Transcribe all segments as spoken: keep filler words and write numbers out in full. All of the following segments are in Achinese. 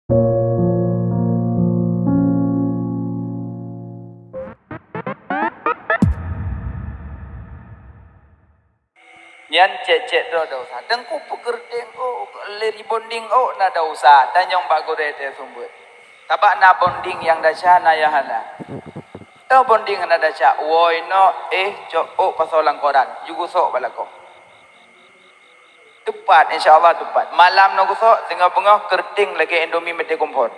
Nyan cek-cek droe desya. Teungku peukeureueng ôk, lé rebonding ôk na desya. Tanyong bak gurée teuh sumbeue. Sabab na bonding nyang desya na nyang hana. Toh bonding hana desya, woe inoe, éh, cok ôk pasoe lam koran, jigusok bak lakoe. Teupat, insya Allah teupat. Malam na gusok, singoh beungoh keureuteng lagée Indomie meuté kompor.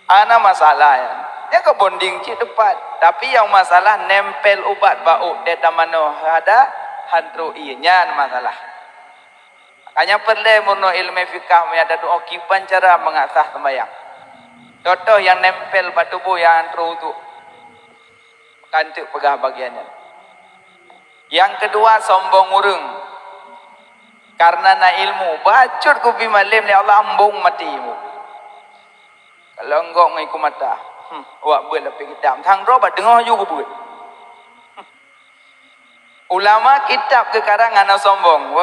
Hana masalah nyan. Nyan ka bonding cit teupat. Tapi nyang masalah nempel ubat bak ôk, teutamanoe hada han trok ié. Nyan masalah. Makanya peureulée meurunoe ileumé fikah meunyo taduek kiban cara mangat sah seumayang. Toh-toh nyang nempel bak tuboh nyang han trok uduk. Ka teuk peugah bagian nyan. Nyang keudua, sombong ureuëng. Kareuna na ilmu, bacut geubi malem lé Allah, embong maté ilmu. Kalau enggok ngon iku mata, hmm, wak beuet lapéh kitab, sang droe bak teungoh ju geubeuet. Ulama kitab geukarang hana sombong.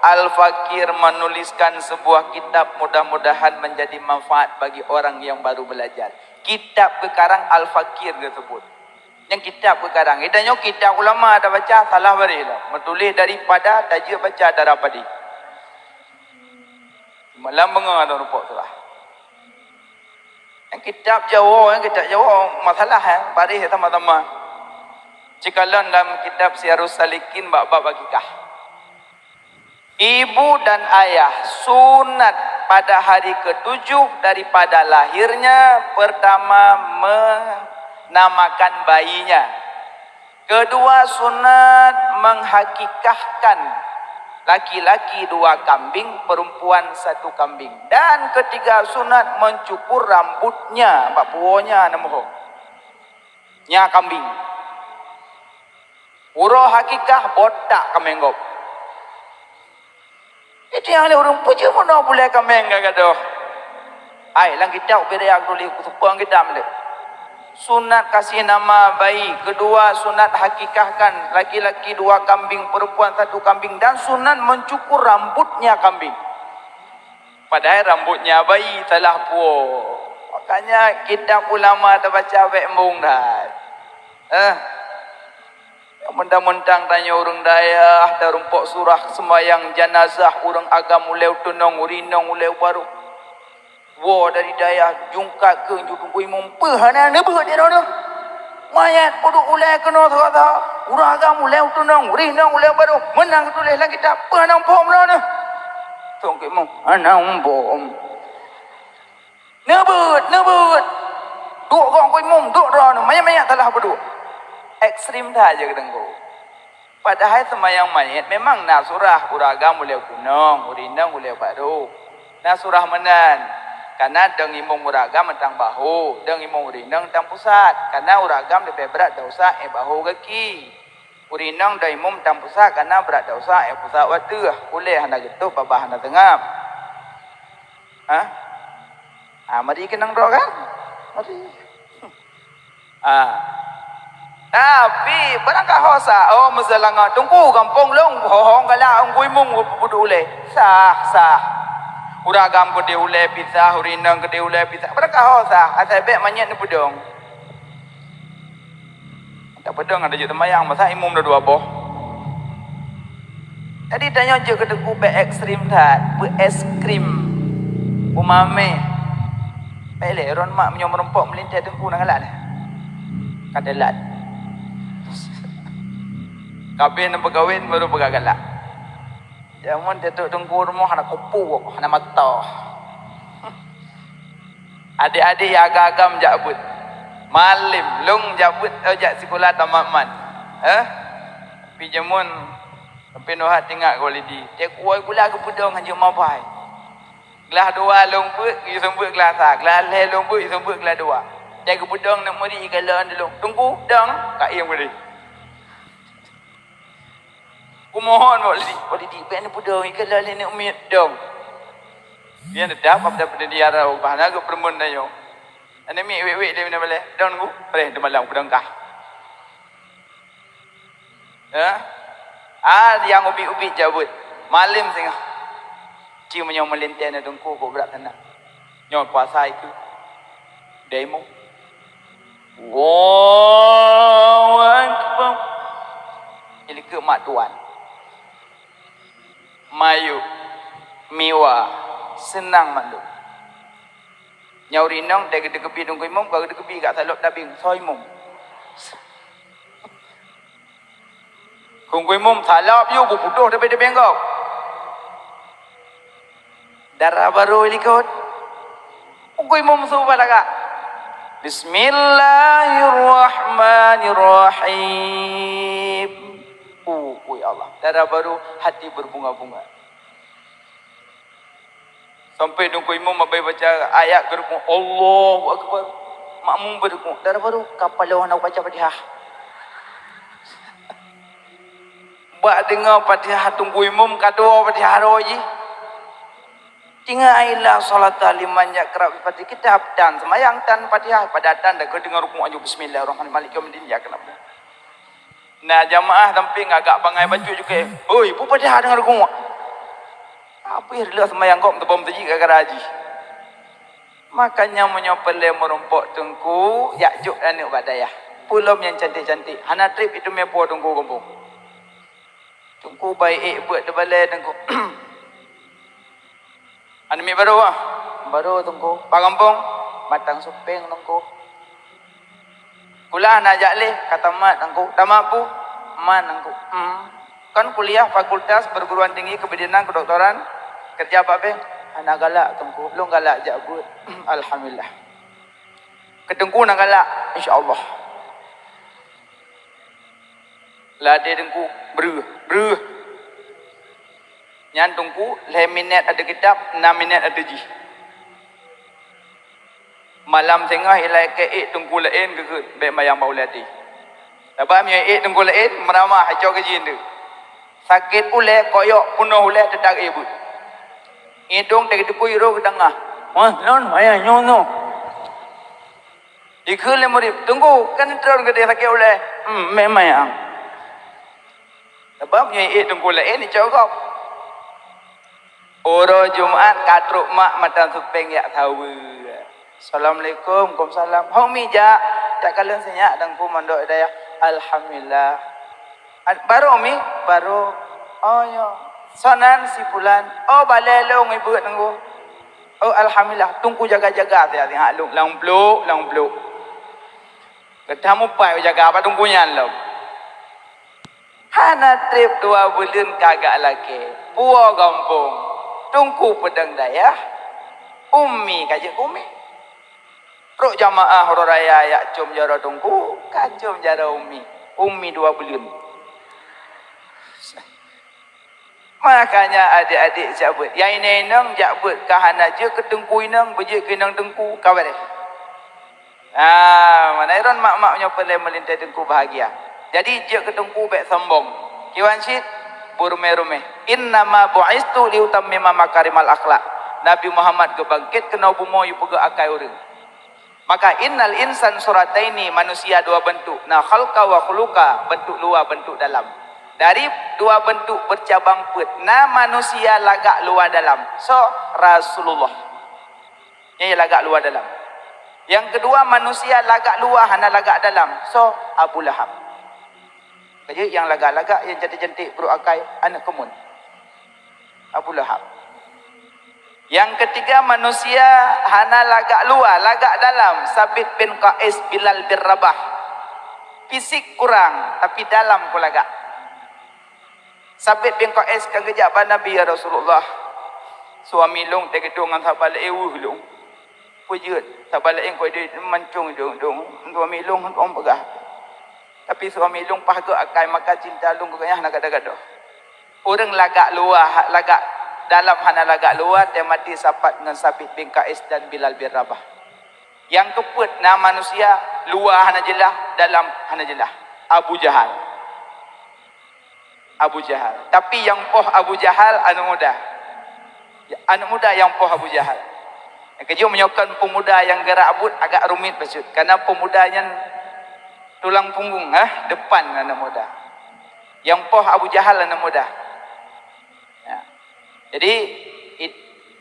Al-Fakir menuliskan sebuah kitab, mudah-mudahan menjadi manfaat bagi orang yang baru belajar. Kitab geukarang Al-Fakir geuseubut. Nyang kitab geukarang. Geutanyoe kitab ulama tabaca salah baréh lom. Meutuléh daripada tajeuet baca dara padé. Malam beungoh ata rumpok surah. Nyang kitab Jawoe, nyang kitab Jawoe masalah, eh, baréh sama-sama. Cikalon dalam kitab Siyarus Salikin bab-bab akikah. Ibu dan ayah sunat pada hari ketujuh daripada lahirnya pertama menamakan bayinya. Kedua sunat menghakikahkan laki-laki dua kambing, perempuan satu kambing. Dan ketiga sunat mencukur rambutnya, bak puwoe nya na muho. Nya kambing. Uroe hakikah botak kaméng gob. Jadi hana ureuëng peujeuet meunoe bulée kaméng ka gadôh. Hai, lam kitab ubé raya tuléh, kuseupang kitab lé. Sunat kasih nama bayi, kedua sunat hakikahkan laki-laki dua kambing, perempuan satu kambing, dan sunat mencukur rambutnya kambing. Padahai rambutnya bayi salah puwoe. Makanya kitab ulama tabaca bék embong that. Eh. Mentang-mentang tanyoe ureuëng dayah, tarumpok surah seumayang janazah ureuëng agam ulée u teunong, ureuëng inong ulée u barôh. Woe dari dayah, jungkat keu ju teungku imum, peue hana neubeuet di droeneuh? Manyét peuduek ulée keunoe sigoe-sigoe, ureuëng agam ulée u teunong, ureuëng inong ulée u barôh, meunan geutuléh lam kitab, peue hana muphom droeneuh? Teungku imum, hana muphom. Neubeuet, neubeuet. Duek gong ku imum, duek droeneuh, manyak-manyak salah peuduek. Ekstrem that jih keu teungku. Padahai seumayang manyét memang na surah, ureuëng agam ulée u teunong, ureuëng inong ulée u barôh. Na surah meunan. Kareuna dong imum ureuëng agam mantong bahu, dong imum ureuëng inong mantong pusat. Kareuna ureuëng agam leubeh brat desya éh bahu gaki. Ureuëng inong dong imum mantong pusat, kareuna brat desya éh pusat u ateueh, ulée hana geutôb, babah hana teungab. Hah? Ah, mari keunong droe kan? Mari. Ah. Tapi, barangkaho sa, oh, meusalah ngon teungku gampông lôn, hohong galak, ungkui mung, peuduek ulée. Sah, sah. Ureuëng agam keudeh ulée pisah, ureuëng inong keudeh ulée pisah. Barangkaho sah, asai bék manyét neupeudong. Tapeudong ada jeuet teumayang, masa imum ada dua boh. Jadi tanyoe jeuet keu teungku bék ekstrem that, beu es krim, beu mameh. Bék lé ron mak meunyoe meurumpok meulintée teungku na galak lé. Ka teulat. Kabeh na peukawen baru peugah galak. Jameun teutôk teungku rumoh hana kupu, hana mata. Adik-adik nyang agam-agam jak beuet. Malem, lôn jak beuet, eh, jak sikula tamat man. Eh? Pi jameun, sampai noh hat ingat keu Walidi. Tiep uroe gula geupeudong hanjeuet mabai. Glah dua lôn beuet, geuseumeubeuet glah sa. Glah lhée lôn beuet, geuseumeubeuet glah dua. Tiep geupeudong neuk meuri ikalon di lôn. Teungku, dong, ka ieng beude. Kumohon bak Lidi, "Bak Lidi, bék neupeudong, ikalon lé neuk miet dong." Dia neudap, apa dah peudeundiara, ubah na geupeureumeun tanyoe. Aneuk miet wék-wék dia bina balée, "Dong nunggu, preh teumalam peudong kah." Ya. Ah, nyang ubit-ubit jak beuet. Malem singoh. Ci meunyoe meulintèe na teungku kok brat teunang. Nyoe puasa itu. Dai mu. Allahu Akbar. Ilikeu mak tuan. Mayu. Miwa. Seunang maklum. Nyoe rinong dai geudeukeubie teungku imum, ka geudeukeubie gak salop tabeng. Soe imum? Teungku imum salop yue beuputôh tapi tabeng gob. Dara barô likot. Teungku imum su balagak. Bismillahirrahmanirrahim. Oh, ya Allah. Dara barô hati berbunga-bunga. Sampai teungku imum abai baca ayat geurukuk, Allahu Akbar. Makmum beurukuk, dara barô kapal lôn hana baca Fatihah. Bak deungoe Fatihah teungku imum ka tuwoe Fatihah roh jih. Ingat, la sholata liman yaqra bi Fatihah kitab, tan seumayang tan Fatihah, padahai tan dah deungoe rukuk aju bismillahirrahmanirrahim maliki yaumiddin iyyaka na'budu. Nah, jamaah sampéng agak bangai bacut juga. Oi, peue Fatihah deungoe rukuk? Apa lheueh seumayang gob teubom teujik gara-gara jih. Makanya meunyoe peureulée meurumpok teungku, jak jok aneuk bak dayah. Peulom nyang cantik-cantik. Hana treb itu meupo teungku gampông. Teungku baik ék beuet teubalée teungku. Aneuk miet barô ah. Barô teungku. Bak gampông. Matang Supeng teungku. Kulah na jak lé, ka tamat teungku. Tamat pu? Man teungku. Hmm. Kan kuliah fakultas perguruan tinggi kebidanan kedoktoran, kerja bak bank. Hana galak teungku. Lôn galak jak beuet. Alhamdulillah. Keu teungku na galak, insya Allah. Ladé teungku breuh, breuh. Nyan teungku lhée minét ateueh kitab, nam minét ateueh jih. Malam singoh ilai keu ék teungku laén geugeuet bék mayang bak ulée até. Sabab meunyoe ék teungku laén meuramah hacok keu jih deuh. Sakét ulée koyok peunoh ulée teutak ék beuet. Idong teukeudukui roh geutanggah. Wah, non mayang nyoe nyoe. Ikheun lé murit, "Teungku, kan tron geude sakét ulée." "Hmm, memang." Sabab nyoe ék teungku laén icok gob. Uroe Jumat ka trok mak mata supeng jak saweue. "Assalamualaikum." "Waalaikumsalam." "Ho mi jak?" "Takalon sinyak teungku mondok dayah." "Alhamdulillah." "Barô mi?" "Barô." "Oh yo." "Sonan si pulan?" "Oh balée lôn ibeuet teungku." "Oh alhamdulillah." Teungku jaga-jaga siat-siat lôn lam plôk, lam plôk. Gata mupai jaga bak teungku nyan lom. Hana treb dua buleuen ka gak lakée. Puwoe gampông. Teungku peudong dayah. Umi ka jeuet keu umi. Trok jamaah uroe raya jak com jaroe teungku, ka com jaroe umi. Umi dua buleuen. Makanya adék-adék jak beuet. Nyang inong-inong jak beuet ka hana jeuet keu teungku inong, beujeuet keu inong teungku ka bareh. Ah, mana iron mak-mak nyoe peureulée meulintée teungku bahagia. Jadi jeuet keu teungku bék sombong. Kiwan cit, beurumeh-rumeh. "Innama bu'istu liutammima makarimal akhlak." Nabi Muhammad geubangket keunoe bumoe yue peugöt akai ureuëng. Maka innal insan surataini, manusia dua bentuk, na khalqa wa khuluqa, bentuk luar, bentuk dalam. Dari dua bentuk bercabang peuet, na manusia lagak luar dalam. So, Rasulullah. Nyang lagak luar dalam. Yang kedua, manusia lagak luar hana lagak dalam. So, Abu Lahab. Jadi yang lagak-lagak, yang cantik-cantik, brok akai, aneuk keumun. Abu Lahab. Yang ketiga, manusia hana lagak luar, lagak dalam. Sabit bin Qais, Bilal bin Rabah. Fisik kurang, tapi dalam kulagak. Sabit bin Qais ka geujak bak Nabi, "Ya Rasulullah, suami lôn teugeudong ngon sahabat laén weueh lôn. Peue jeuet? Sahabat laén keu ideh mancung idong-idong, suami lôn hana peugah. Tapi suami lôn paih geuh akai, maka cinta lôn keu gobnyan hana gadôh-gadôh." Ureuëng lagak luwa, lagak dalam hana lagak luwa, teumaté sapat ngon Sabit bin Qais dan Bilal bin Rabah. Nyang keupeuet na manusia luwa hana jeulaih, dalam hana jeulaih. Abu Jahal. Abu Jahal. Tapi nyang poh Abu Jahal aneuk muda. Aneuk muda nyang poh Abu Jahal. Keujeuet meunyoe kon peumuda nyang geurak buet agak rumit bacut. Karena peumuda nyan tulang punggung, eh, depan aneuk muda. Nyang poh Abu Jahal aneuk muda. Ya. Jadi, it-,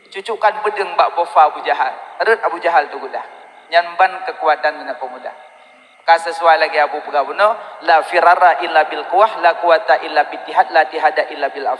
Cucukkan peudeueng bak bofa Abu Jahal. Rhot Abu Jahal teugudah. Nyan ban keukuatan dan peumudah. Ka sesuai lagée Abu peugah bunoe, "La firara illa bil quwwah, la quwwata illa bittihad, la tihada illa bil af."